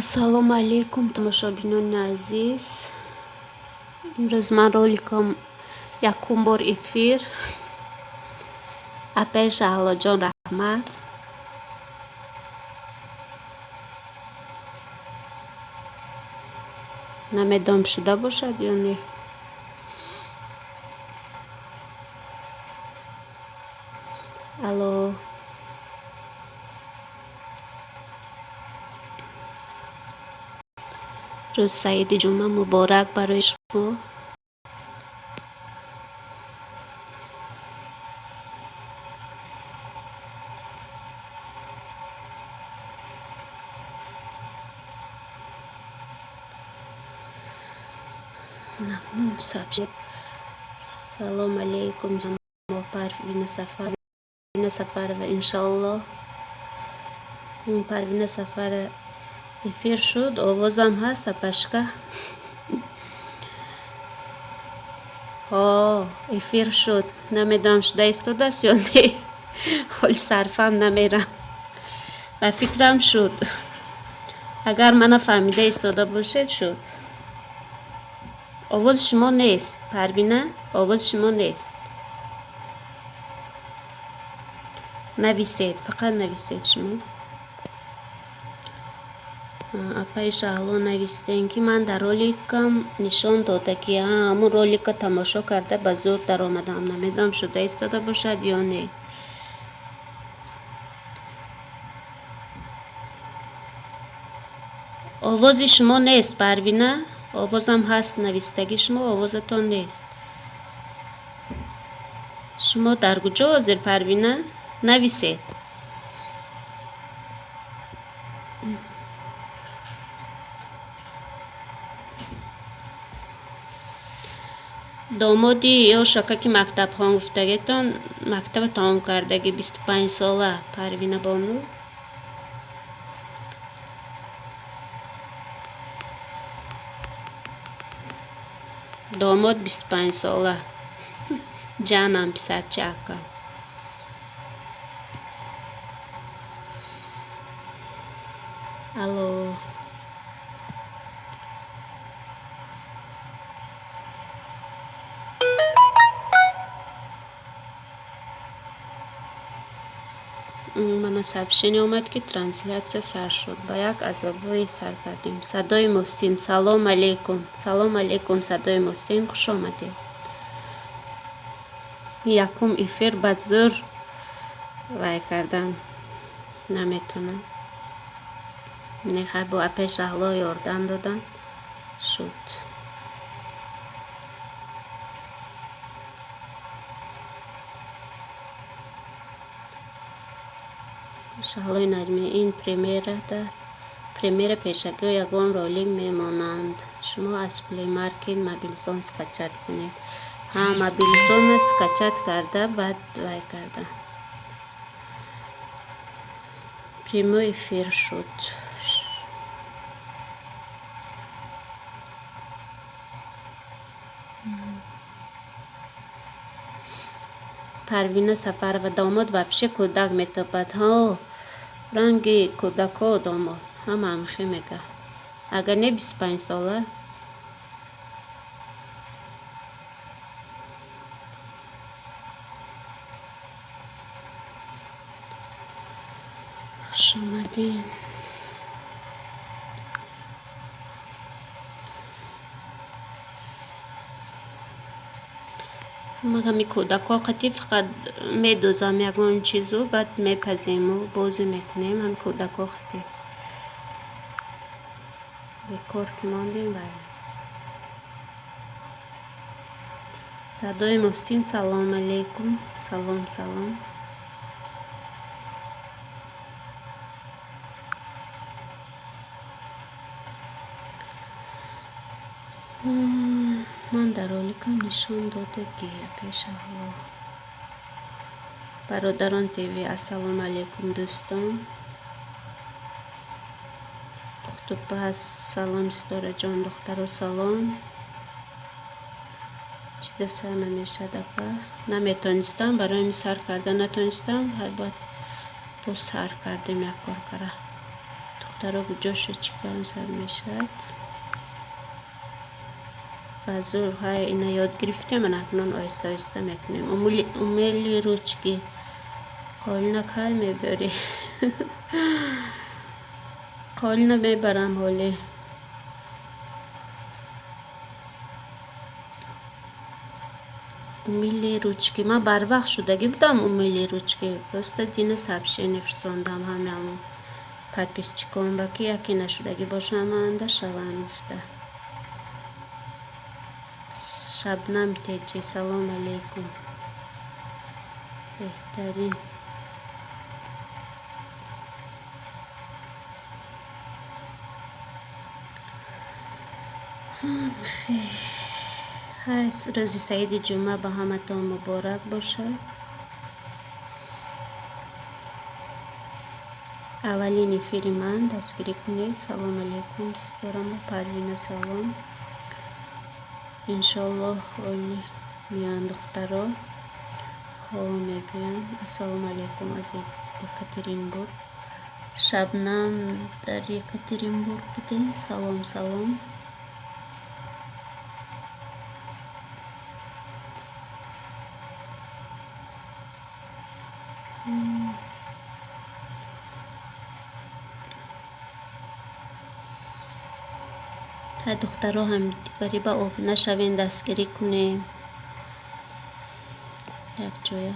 Ассалому алайкум, тамошобинони азиз. Имрӯз ман роликам якум бор эфир. Апаи Шаҳлоҷон, раҳмат. Намедонам, шуда бошад ё не. Алло. Рӯз саиди ҷумъа муборак барои шумо. Салом алейкум, Парвина Сафарова. Иншоаллоҳ, Парвина Сафара, эфир шуд, овозам ҳаст, апашка? Ҳо, эфир шуд. Намедонам, шуда истодааст ё не. Ҳоли сарфам намерам. Ба фикрам, шуд. Агар мана фаҳмида истода бошед, шуд. Овози шумо нест, Парвина, овози шумо нест. Нависед, фақат нависед шумо. Апаи Шаҳло навистем, ки ман дар роликам нишон дода, ки ҳамун ролика тамошо карда, ба зур даромадам. Намедонам, шуда истода бошад ё не. Овози шумо нест, Парвина. Овозам ҳаст навистагӣ шумо, овозатон нест. Шумо дар куҷо ҳозир, Парвина? Нависед. Домоди ё шакаки мактабхон гуфтагитон мактаба тамом кардаги, 25 сола, Парвина бону. Домод 25 сола. Ҷанам, писарчи акам. Алло. Мана сообщение омад, ки трансляция сар шуд. Ба як азобҳое сар кардем. Садои Муҳсин, салом алейкум. Салом алейкум, Садои Муҳсин, хуш омадед. Якум эфир ба зӯр вай кардам. Наметонам. Нехай, бо апаи Шаҳло ёрдам додам. Шуд. Шаҳлои Наҷмӣ, ин премьера пешакиҳо ягон ролик мемонанд. Шумо аз Play Market Мобилзон скачать кунед. Ҳа, Мобилзона скачать карда, баъд вай карда. Прямой эфир шуд. Парвина Сафарова, домод вообще кӯдак метобад. Ҳо, ранги кӯдакҳо домод. Ҳама ҳамхе мега. Агар не, 25 сола. Хуш омадед. Ман ҳами кӯдакҳо қатӣ фақат медӯзам ягон чизу, баъд мепазему бозӣ мекунем ҳами кӯдакҳо қатӣ. Бекор ки мондем, вай. Садои Муҳсин, салом алейкум. Салом, салом. Ман дар роликам нишон додагӣ, апаи Шаҳло. Бародарон ТВ, ассалому алейкум, дӯстон. Пухтупаз, салом, Ситораҷон, духтаро, салом. Чида сар намешад, апа? Наметонистам, барои ҳамин сар карда натонистам. Ҳай, бояд боз сар кардем як кор кара. Духтаро, куҷо шуд, чӣ кардам, сар мешавад? Ба зур ҳай ина ёд гирифтем, ана акнун оҳиста оҳиста мекунем. Умели ручки қолина кай мебарӣ? Қолина мебарам ҳоле. Умели ручки ман барвақт шудагӣ будам. Умели ручки просто дина сообщение фирсондам ҳамаамон подписчикон ба, ки яке нашудагӣ бошам, анда шаванд гуфта. Шабнам Теҷи, салом алейкум. Беҳтарин. Рӯзи саиди ҷумъа ба ҳаматон муборак бошад. Аввалин эфири ман, дастгирӣ кунед. Салом алейкум, ситорамо Парвина, салом. Иншоллоҳ, оли меоянд духтаро, ҳо, мебиёнд. Ассалому алейкум аз Екатеринбург. Шабнам дар Екатеринбург будем. Салом, салом. Ҳай, духтаро, ҳамдигари ба обуна шавем, дастгирӣ кунем якҷоя.